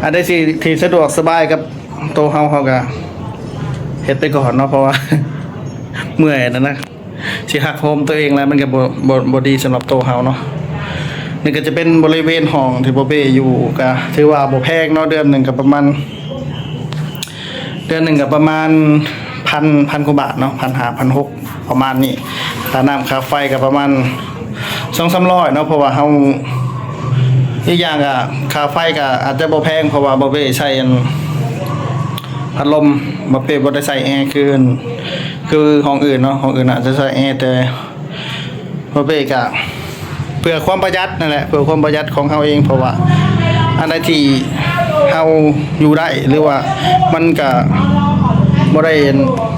ອັນໃດທີ່ ທີ່ສະດວກສະບາຍກັບໂຕເຮົາ ເຮົາກໍເຮັດໄປກ່ອນເນາະ ເພາະວ່າ ເມື່ອຍນັ້ນນະ ຊິຫັກໂຫມໂຕເອງແລ້ວ ມັນກໍບໍ່ ບໍ່ ບໍ່ດີສຳລັບໂຕເຮົາເນາະ. ນີ້ກໍຈະເປັນບໍລິເວນຫ້ອງທີ່ພໍ່ເປ້ຢູ່ ກໍຖືວ່າບໍ່ແພງເນາະ ເດືອນໜຶ່ງກໍປະມານ ເດືອນໜຶ່ງກໍປະມານພັນ ພັນກວ່າບາດເນາະ ພັນຫ້າ ພັນຫົກ ປະມານນີ້. ຄ່ານ້ຳຄ່າໄຟກໍປະມານສອງສາມຮ້ອຍເນາະ ເພາະວ່າເຮົາ ອີກຢ່າງກໍຄ່າໄຟກໍອາດຈະບໍ່ແພງ ເພາະວ່າບໍ່ໄດ້ໃຊ້ອັນ ພັດລົມ ບໍ່ ເປ້ບໍ່ໄດ້ໃຊ້ແອຄື ຄືຫ້ອງອື່ນເນາະ ຫ້ອງອື່ນອາດຈະໃຊ້ແອ ແຕ່ ບໍ່ເປ້ກະເພື່ອຄວາມປະຢັດນັ້ນແຫຼະ ເພື່ອຄວາມປະຢັດຂອງເຮົາເອງ ເພາະວ່າອັນໃດທີ່ເຮົາຢູ່ໄດ້ ຫຼືວ່າມັນກະບໍ່ໄດ້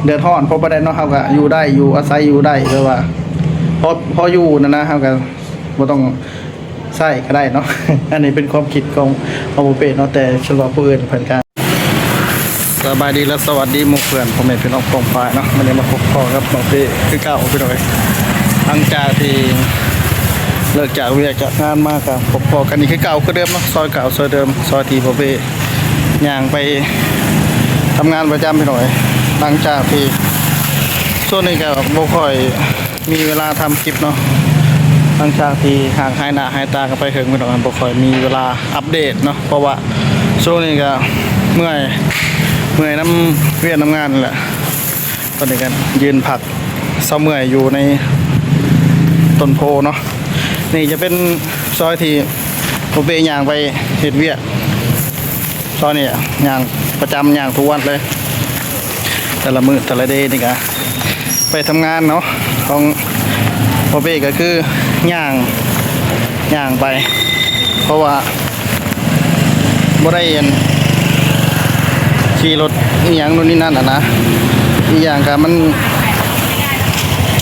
ເດືອດຮ້ອນພໍປານໃດເນາະ ເຮົາກະຢູ່ໄດ້ ຢູ່ອາໄສຢູ່ໄດ້ ແບບວ່າພໍ ພໍຢູ່ນັ້ນນະ ເຮົາກະບໍ່ຕ້ອງໃຊ້ກະໄດ້ເນາະ. ອັນນີ້ເປັນຄວາມຄິດຂອງ ຂອງບໍ່ເປ້ເນາະ ແຕ່ສຳລັບຜູ້ອື່ນເພິ່ນກະ ສະບາຍດີ ແລະ ສະຫວັດດີໝູ່ເພື່ອນ ພໍ່ແມ່ພີ່ນ້ອງປ້ອງປາຍເນາະ. ມື້ນີ້ມາພົບພໍ້ກັບນ້ອງເປ້ຄືເກົ່າພີ່ນ້ອງເອີຍ ຫຼັງຈາກທີ່ເລີກຈາກວຽກຈາກງານມາ ກໍພົບພໍ້ກັນອີກຄືເກົ່າຄືເດີມເນາະ ຊອຍເກົ່າຊອຍເດີມ ຊອຍທີ່ພໍ່ເປ້ຍ່າງໄປທຳງານປະຈຳພີ່ນ້ອງເອີຍ. ຫຼັງຈາກທີ່ຊ່ວງນີ້ກໍບໍ່ຄ່ອຍ ມີເວລາທຳຄລິບເນາະ ຫຼັງຈາກທີ່ຫ່າງຫາຍໜ້າຫາຍຕາກັນໄປເຖິງ ພີ່ນ້ອງ ບໍ່ຄ່ອຍມີເວລາອັບເດດເນາະ ເພາະວ່າຊ່ວງນີ້ກໍເມື່ອຍ ເມື່ອຍນຳວຽກນຳງານນີ້ແຫຼະ. ຕອນນີ້ກໍຢືນພັກເຊົາເມື່ອຍຢູ່ໃນຕົ້ນໂພເນາະ. ນີ້ຈະເປັນຊອຍທີ່ບໍ່ເປ້ຍ່າງໄປເຮັດວຽກ ຕອນນີ້ຍ່າງປະຈຳ ຍ່າງທຸກວັນເລີຍ ແຕ່ລະມື້ແຕ່ລະເດນີ້ກະໄປທຳງານເນາະ ຂອງພໍ່ເປ້ກໍຄືຍ່າງ ຍ່າງໄປ ເພາະວ່າບໍ່ໄດ້ອັນຂີ່ລົດອີ່ຫຍັງໂນ່ນນີ້ນັ້ນຫັ້ນນະ. ອີກຢ່າງກະມັນ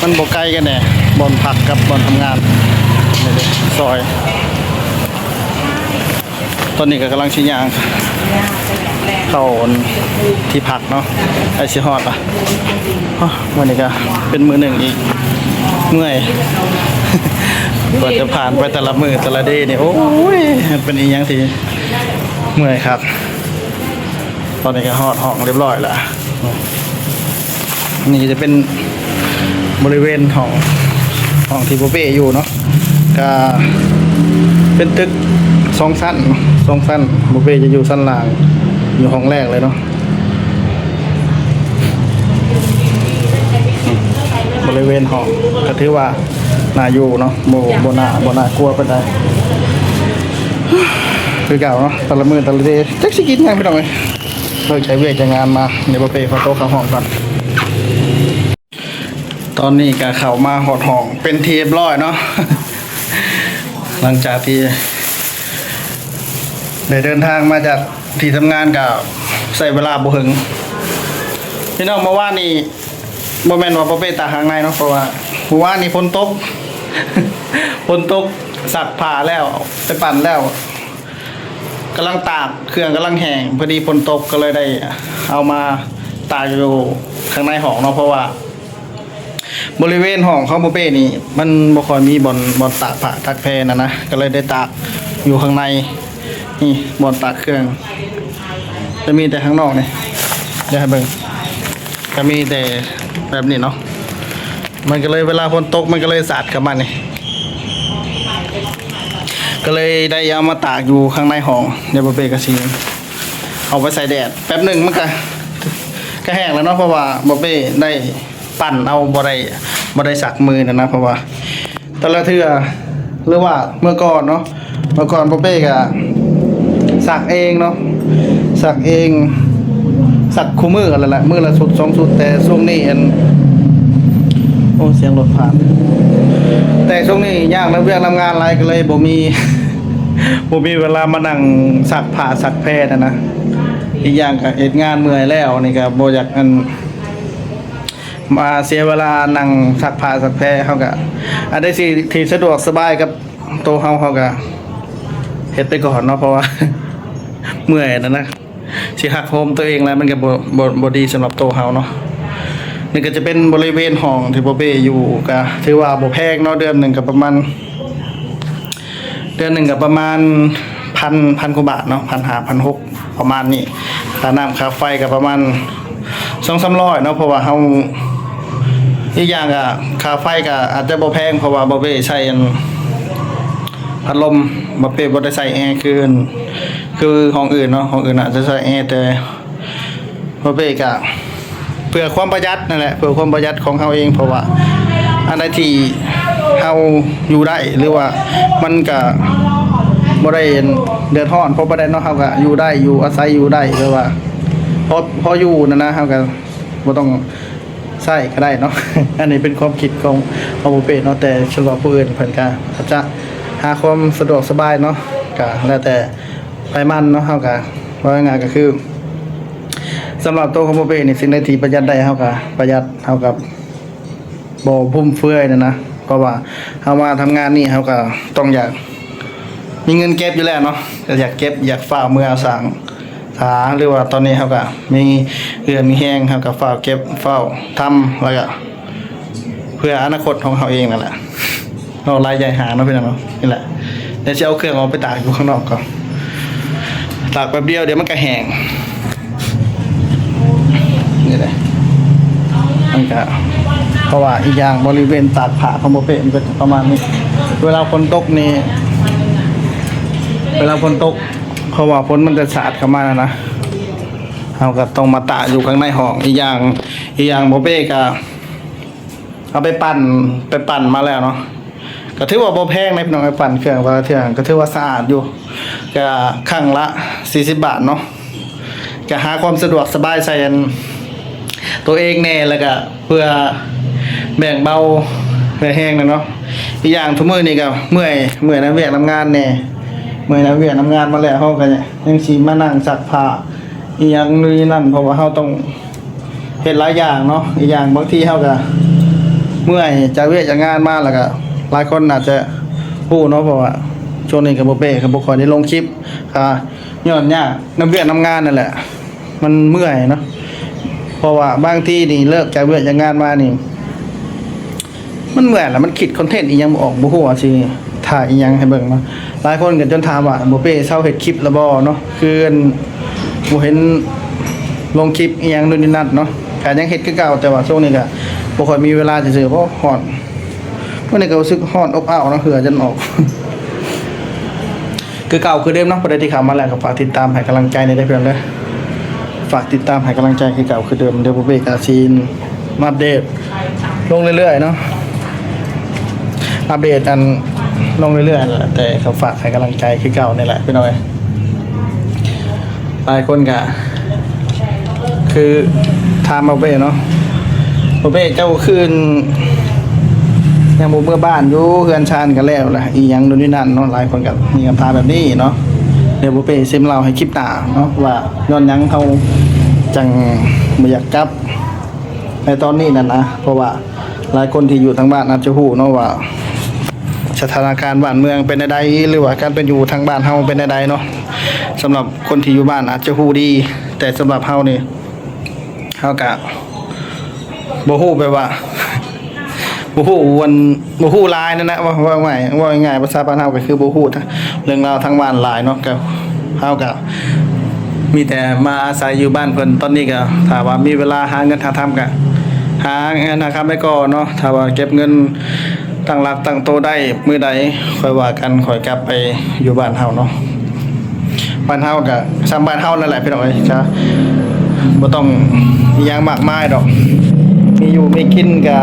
ມັນບໍ່ໄກກັນແດ່ ບ່ອນພັກກັບບ່ອນທຳງານ ນີ້ເດ້ ຊອຍ. ຕອນນີ້ກໍກຳລັງຊິຍ່າງເຂົ້າທີ່ພັກເນາະ ໃກ້ຊິຮອດລະ. ໂອ້ ມື້ນີ້ກໍເປັນມື້ໜຶ່ງອີກ ເມື່ອຍ ກວ່າຈະຜ່ານໄປແຕ່ລະມື້ແຕ່ລະເດນີ້ ໂອ້ຍ ເປັນອີ່ຫຍັງທີ່ເມື່ອຍຄັກ. ຕອນນີ້ກໍຮອດຫ້ອງຮຽບຮ້ອຍແລ້ວ. ນີ້ຈະເປັນບໍລິເວນຫ້ອງ ຫ້ອງທີ່ບໍ່ເປ້ຢູ່ເນາະ ກະເປັນຕຶກສອງຊັ້ນ ສອງຊັ້ນ ບໍ່ເປ້ຈະຢູ່ຊັ້ນລ່າງ ຢູ່ຫ້ອງແລກເລີຍເນາະ. ບໍລິເວນຫ້ອງກໍຖືວ່າໜ້າຢູ່ເນາະ ບໍ່ ບໍ່ໜ້າ ບໍ່ໜ້າກົວປານໃດ ຄືເກົ່າເນາະ ແຕ່ລະມື້ແຕ່ລະເດ ຈັກຊິກິນຫຍັງ ພີ່ນ້ອງເອີຍ. ເລີກຈາກວຽກຈາກງານມາ ດຽວບໍ່ເປ້ຂໍໂຕເຂົ້າຫ້ອງກ່ອນ. ຕອນນີ້ກໍເຂົ້າມາຮອດຫ້ອງເປັນທີ່ຮຽບຮ້ອຍເນາະ ຫຼັງຈາກທີ່ໄດ້ເດີນທາງມາຈາກທີ່ທຳງານ ກໍໃຊ້ເວລາບໍ່ເຖິງ ພີ່ນ້ອງ. ເມື່ອວານນີ້ບໍ່ແມ່ນວ່າບໍ່ໄປຕາກຂ້າງໃນເນາະ ເພາະວ່າເມື່ອວານນີ້ຝົນຕົກ ຝົນຕົກ ຊັກຜ້າແລ້ວ ໄປປັ່ນແລ້ວ ກຳລັງຕາກ ເຄື່ອງກຳລັງແຫ້ງ ພໍດີຝົນຕົກ ກໍເລີຍໄດ້ເອົາມາຕາກຢູ່ຂ້າງໃນຫ້ອງເນາະ ເພາະວ່າບໍລິເວນຫ້ອງຂອງບໍ່ເປ້ນີ້ ມັນບໍ່ຄ່ອຍມີບ່ອນ ບ່ອນຕາກຜ້າຕາກແພນັ້ນນະ ກໍເລີຍໄດ້ຕາກຢູ່ຂ້າງໃນ. ນີ້ບ່ອນຕາກເຄື່ອງ ຈະມີແຕ່ຂ້າງນອກນີ້ ດຽວໃຫ້ເບິ່ງ ກໍມີແຕ່ແບບນີ້ເນາະ ມັນກໍເລີຍ ເວລາຝົນຕົກມັນກໍເລີຍສາດເຂົ້າມານີ້ ກໍເລີຍໄດ້ເອົາມາຕາກຢູ່ຂ້າງໃນຫ້ອງ. ດຽວບໍ່ເປ້ກໍຊິເອົາໄປໃສ່ແດດແປັບໜຶ່ງ ມັນກໍ ກໍແຫ້ງແລ້ວເນາະ ເພາະວ່າບໍ່ເປ້ໄດ້ປັ່ນເອົາ ບໍ່ໄດ້ ບໍ່ໄດ້ຊັກມືນັ້ນນະ ເພາະວ່າ ແຕ່ລະເທື່ອ ຫຼືວ່າເມື່ອກ່ອນເນາະ ເມື່ອກ່ອນບໍ່ເປ້ກະຊັກເອງເນາະ ຊັກເອງ ຊັກຄູ່ມື້ຫັ້ນແຫຼະ ມື້ລະຊຸດສອງຊຸດ ແຕ່ຊ່ວງນີ້ອັນ ໂອ້ ສຽງລົດຜ່ານ ແຕ່ຊ່ວງນີ້ຍາກນຳວຽກນຳງານຫຼາຍ ກໍເລີຍບໍ່ມີ ບໍ່ມີເວລາມານັ່ງຊັກຜ້າຊັກແພຫັ້ນນະ. ອີກຢ່າງກໍເຮັດງານເມື່ອຍແລ້ວ ນີ້ກໍບໍ່ຢາກອັນ ມາເສຍເວລານັ່ງຊັກຜ້າຊັກແພ ເຮົາກະ ອັນໃດທີ່ ທີ່ສະດວກສະບາຍກັບໂຕເຮົາ ເຮົາກະເຮັດໄປກ່ອນເນາະ ເພາະວ່າ ເມື່ອຍນັ້ນນະ ຊິຫັກໂຫມໂຕເອງແລ້ວ ມັນກະບໍ່ ບໍ່ ບໍ່ດີສຳລັບໂຕເຮົາເນາະ. ນີ້ກະຈະເປັນບໍລິເວນຫ້ອງທີ່ບໍ່ເປ້ຢູ່ ກະຖືວ່າບໍ່ແພງເນາະ ເດືອນໜຶ່ງກະປະມານ ເດືອນໜຶ່ງກໍປະມານ ພັນ ພັນກວ່າບາດເນາະ ພັນຫ້າ ພັນຫົກ ປະມານນີ້. ຄ່ານ້ຳຄ່າໄຟກໍປະມານສອງສາມຮ້ອຍເນາະ ເພາະວ່າເຮົາ ອີກຢ່າງກໍຄ່າໄຟກໍອາດຈະບໍ່ແພງ ເພາະວ່າບ່າວເປ້ໃຊ້ອັນພັດລົມ ບ່າວເປ້ບໍ່ໄດ້ໃຊ້ແອ ຄື ຄືຫ້ອງອື່ນເນາະ. ຫ້ອງອື່ນອາດຈະໃຊ້ແອ ແຕ່ ບ່າວເປ້ກະເພື່ອຄວາມປະຢັດນັ້ນແຫຼະ ເພື່ອຄວາມປະຢັດຂອງເຮົາເອງ ເພາະວ່າອັນໃດທີ່ເຮົາຢູ່ໄດ້ ຫຼືວ່າມັນກະບໍ່ໄດ້ເດືອດຮ້ອນພໍປານໃດເນາະ ເຮົາກະຢູ່ໄດ້ ຢູ່ອາໄສຢູ່ໄດ້ ແບບວ່າພໍ ພໍຢູ່ນັ້ນນະ ເຮົາກະບໍ່ຕ້ອງໃຊ້ກະໄດ້ເນາະ. ອັນນີ້ເປັນຄວາມຄິດຂອງ ຂອງບ່າວເປ້ເນາະ ແຕ່ສຳລັບຜູ້ອື່ນເພິ່ນກະອາດຈະຫາຄວາມສະດວກສະບາຍເນາະ ກະແລ້ວແຕ່ ໄປມັນເນາະ. ເຮົາກະເວົ້າງ່າຍໆ ກໍຄື ສຳລັບໂຕຂອງບ່າວເປ້ນີ້ ສິ່ງໃດທີ່ປະຢັດໄດ້ ເຮົາກະປະຢັດ ເຮົາກະບໍ່ຟຸມເຟືອຍນັ້ນນະ ເພາະວ່າເຮົາມາທຳງານນີ້ ເຮົາກະຕ້ອງຢາກມີເງິນເກັບຢູ່ແລ້ວເນາະ ກໍຢາກເກັບ ຢາກຟ້າວເມືອສ້າງສາ ຫຼືວ່າຕອນນີ້ເຮົາກະມີເຫື່ອມີແຮງ ເຮົາກະຟ້າວເກັບ ຟ້າວທຳ ແລ້ວກະ ເພື່ອອະນາຄົດຂອງເຮົາເອງນັ້ນແຫຼະເນາະ. ຫຼາຍໃຫຍ່ຫາເນາະ ພີ່ນ້ອງເນາະ. ນີ້ແຫຼະ ດຽວຊິເອົາເຄື່ອງອອກໄປຕາກຢູ່ຂ້າງນອກກ່ອນ ຕາກແປັບດຽວ ດຽວມັນກະແຫ້ງ. ນີ້ແຫຼະ ມັນກະ ເພາະວ່າອີກຢ່າງ ບໍລິເວນຕາກຜ້າຂອງບ່າວເປ້ມັນເປັນປະມານນີ້ ເວລາຝົນຕົກນີ້ ເວລາຝົນຕົກ ເພາະວ່າຝົນມັນຈະສາດເຂົ້າມານະ ເຮົາກະຕ້ອງມາຕາກຢູ່ຂ້າງໃນຫ້ອງ. ອີກຢ່າງ ອີກຢ່າງ ບ່າວເປ້ກະ ເອົາໄປປັ່ນ ໄປປັ່ນມາແລ້ວເນາະ ກໍຖືວ່າບໍ່ແພງເດ້ພີ່ນ້ອງເອີຍ ປັ່ນເຄື່ອງແຕ່ລະເທື່ອກໍຖືວ່າສະອາດຢູ່ ກໍຄັ້ງລະສີ່ສິບບາດເນາະ. ກໍຫາຄວາມສະດວກສະບາຍໃສ່ອັນໂຕເອງແດ່ ແລ້ວກໍເພື່ອແບ່ງເບົາແຮງນະເນາະ. ອີກຢ່າງທຸກມື້ນີ້ກໍເມື່ອຍ ເມື່ອຍນຳວຽກນຳງານແດ່ ເມື່ອຍນຳວຽກນຳງານມາແລ້ວ ເຮົາກໍຍັງຊິມານັ່ງຊັກຜ້າ ອີ່ຫຍັງນີ້ນັ້ນ ເພາະວ່າເຮົາຕ້ອງເຮັດຫຼາຍຢ່າງເນາະ. ອີກຢ່າງບາງທີເຮົາກໍເມື່ອຍຈາກວຽກຈາກງານມາ ແລ້ວກໍຫຼາຍຄົນອາດຈະຮູ້ເນາະ ເພາະວ່າຊ່ວງນີ້ກໍບໍ່ເປ້ ກໍບໍ່ຄ່ອຍໄດ້ລົງຄລິບ ກໍຍ້ອນຍາກນຳວຽກນຳງານນັ້ນແຫຼະ ມັນເມື່ອຍເນາະ. ເພາະວ່າບາງທີນີ້ເລີກຈາກວຽກຈາກງານມານີ້ ມັນເມື່ອຍລະ ມັນຄິດຄອນເທັນອີ່ຫຍັງບໍ່ອອກ ບໍ່ຮູ້ວ່າຊິຖ່າຍອີ່ຫຍັງໃຫ້ເບິ່ງເນາະ. ຫຼາຍຄົນກໍຈົນຖາມວ່າ ບໍ່ເປ້ເຊົາເຮັດຄລິບລະບໍ່ເນາະ ຄືອັນບໍ່ເຫັນລົງຄລິບອີ່ຫຍັງໂນ່ນນີ້ນັ້ນເນາະ. ກໍຍັງເຮັດຄືເກົ່າ ແຕ່ວ່າຊ່ວງນີ້ກໍບໍ່ຄ່ອຍມີເວລາຊື່ໆ ເພາະຮ້ອນ ມື້ນີ້ກໍຮູ້ສຶກຮ້ອນອົບອ້າວເນາະ ເຫື່ອຈົນອອກ. ຄືເກົ່າຄືເດີມເນາະ ຜູ້ໃດທີ່ເຂົ້າມາແລ້ວກໍຝາກຕິດຕາມໃຫ້ກຳລັງໃຈແດ່ເດີພີ່ນ້ອງເດີ ຝາກຕິດຕາມໃຫ້ກຳລັງໃຈຄືເກົ່າຄືເດີມ. ດຽວບໍ່ເບກອາຊີນມາອັບເດດລົງເລື້ອຍໆເນາະ ອັບເດດອັນລົງເລື້ອຍໆແຫຼະ ແຕ່ກໍຝາກໃຫ້ກຳລັງໃຈຄືເກົ່ານີ້ແຫຼະພີ່ນ້ອງເອີຍ. ຫຼາຍຄົນກະຄືຖາມບໍ່ເປ້ເນາະ ບໍ່ເປ້ເຈົ້າຄືຍັງບໍ່ເມືອບ້ານຢູ່ ເຮືອນຊານກໍແລ້ວລະ ອີ່ຫຍັງໂນ່ນນີ້ນັ້ນເນາະ. ຫຼາຍຄົນກໍມີຄຳຖາມແບບນີ້ເນາະ ດຽວບໍ່ເປ້ຊິມາເລົ່າໃຫ້ຄລິບໜ້າເນາະ ວ່າຍ້ອນຫຍັງເຮົາຈັ່ງບໍ່ຢາກກັບໃນຕອນນີ້ນັ້ນນະ ເພາະວ່າ ຫຼາຍຄົນທີ່ຢູ່ທາງບ້ານອາດຈະຮູ້ເນາະວ່າ ສະຖານະການບ້ານເມືອງເປັນແນວໃດ ຫຼືວ່າການເປັນຢູ່ທາງບ້ານເຮົາເປັນແນວໃດເນາະ. ສຳລັບຄົນທີ່ຢູ່ບ້ານອາດຈະຮູ້ດີ ແຕ່ສຳລັບເຮົານີ້ ເຮົາກະບໍ່ຮູ້ ແບບວ່າ ບໍ່ຮູ້ອັນ ບໍ່ຮູ້ຫຼາຍນັ້ນນະ ເວົ້າ ເວົ້າງ່າຍ ເວົ້າງ່າຍໆ ພາສາບ້ານເຮົາກໍຄືບໍ່ຮູ້ເລື່ອງລາວທາງບ້ານຫຼາຍເນາະ. ກໍ ເຮົາກໍມີແຕ່ມາອາໄສຢູ່ບ້ານເພິ່ນ. ຕອນນີ້ກໍຖ້າວ່າມີເວລາຫາເງິນຫາຄຳກໍຫາເງິນຫາຄຳໄປກ່ອນເນາະ. ຖ້າວ່າເກັບເງິນຕັ້ງຫຼັກຕັ້ງໂຕໄດ້ມື້ໃດ ຄ່ອຍວ່າກັນ ຄ່ອຍກັບໄປຢູ່ບ້ານເຮົາເນາະ. ບ້ານເຮົາກໍສ່ຳບ້ານເຮົານັ້ນແຫຼະພີ່ນ້ອງເອີຍ ຈະບໍ່ຕ້ອງອີ່ຫຍັງມາກມາຍດອກ. ມີຢູ່ມີກິນກໍ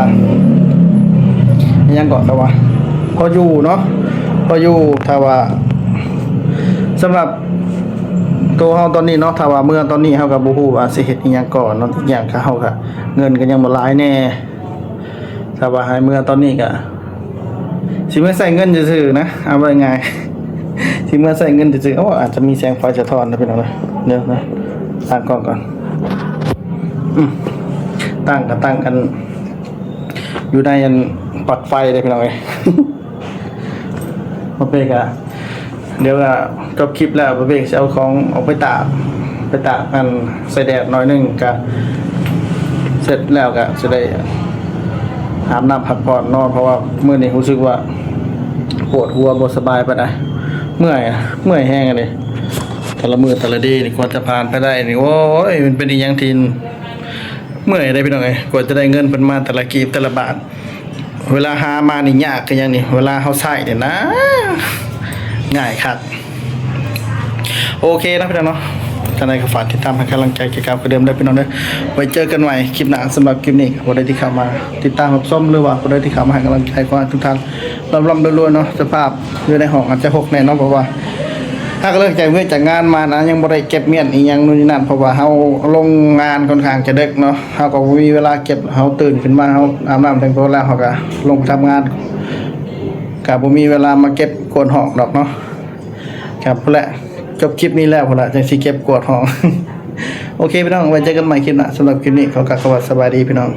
ອີ່ຫຍັງກໍ ແຕ່ວ່າພໍຢູ່ເນາະ ພໍຢູ່. ຖ້າວ່າ ສຳລັບໂຕເຮົາຕອນນີ້ເນາະ ຖ້າວ່າເມືອຕອນນີ້ ເຮົາກໍບໍ່ຮູ້ວ່າຊິເຮັດອີ່ຫຍັງກ່ອນເນາະ. ອີກຢ່າງກໍເຮົາກໍເງິນກໍຍັງບໍ່ຫຼາຍແດ່. ຖ້າວ່າໃຫ້ເມືອຕອນນີ້ກໍຊິເມືອໃຊ້ເງິນຊື່ໆນະ ເອົາວ່າງ່າຍ ຊິເມືອໃຊ້ເງິນຊື່ໆ. ໂອ້ ອາດຈະມີແສງໄຟສະທ້ອນນະພີ່ນ້ອງເດີ ດຽວນະ ຕັ້ງກ້ອງກ່ອນ. ອືມ ຕັ້ງກໍຕັ້ງກັນຢູ່ໃນອັນປັກໄຟເດ້ພີ່ນ້ອງເອີຍ. ບໍ່ເປັນກະ ດຽວກໍຈົບຄລິບແລ້ວ ບໍ່ເປັນຊິເອົາຂອງອອກໄປຕາກ ໄປຕາກອັນໃສ່ແດດໜ້ອຍໜຶ່ງ ກະເສັດແລ້ວກະຊິໄດ້ອາບນ້ຳພັກຜ່ອນນອນ ເພາະວ່າມື້ນີ້ຮູ້ສຶກວ່າປວດຫົວບໍ່ສະບາຍປານໃດ. ເມື່ອຍ ເມື່ອຍແຮງເດ້ ແຕ່ລະມື້ແຕ່ລະເດນີ້ ກວ່າຈະຜ່ານໄປໄດ້ນີ້ ໂອ້ຍ ມັນເປັນອີ່ຫຍັງທີ່ເມື່ອຍເດ້ພີ່ນ້ອງເອີຍ ກວ່າຈະໄດ້ເງິນເພິ່ນມາແຕ່ລະກີບແຕ່ລະບາດ ເວລາຫາມານີ້ຍາກຄືຫຍັງນີ້ ເວລາເຮົາໃຊ້ນີ້ນະ ງ່າຍຄັກ. ໂອເຄເນາະພີ່ນ້ອງເນາະ ຈັ່ງໃດກໍຝາກຕິດຕາມໃຫ້ກຳລັງໃຈຄືເກົ່າຄືເດີມເດີພີ່ນ້ອງເດີ ໄວ້ເຈີກັນໃໝ່ຄລິບໜ້າ. ສຳລັບຄລິບນີ້ ຜູ້ໃດທີ່ເຂົ້າມາຕິດຕາມຮັບຊົມ ຫຼືວ່າຜູ້ໃດທີ່ເຂົ້າມາໃຫ້ກຳລັງໃຈ ຂໍໃຫ້ທຸກທ່ານລ່ຳໆລວຍໆເນາະ. ສະພາບຢູ່ໃນຫ້ອງອາດຈະຮົກແດ່ເນາະ ເພາະວ່າຫາກເລີກຈາກວຽກຈາກງານມານະ ຍັງບໍ່ໄດ້ເກັບມ້ຽນອີ່ຫຍັງໂນ່ນນີ້ນັ້ນ ເພາະວ່າເຮົາລົງງານຄ່ອນຂ້າງຈະເດິກເນາະ ເຮົາກໍບໍ່ມີເວລາເກັບ. ເຮົາຕື່ນຂຶ້ນມາ ເຮົາອາບນ້ຳແຕ່ງຕົວແລ້ວ ເຮົາກໍລົງໄປທຳງານ ກໍບໍ່ມີເວລາມາເກັບກວາດຫ້ອງດອກເນາະ. ກໍພຸ້ນແຫຼະ ຈົບຄລິບນີ້ແລ້ວພຸ້ນແຫຼະ ຈັ່ງຊິເກັບກວາດຫ້ອງ. ໂອເຄພີ່ນ້ອງ ໄວ້ເຈີກັນໃໝ່ຄລິບໜ້າ. ສຳລັບຄລິບນີ້ ຂໍກ່າວຄຳວ່າສະບາຍດີພີ່ນ້ອງ.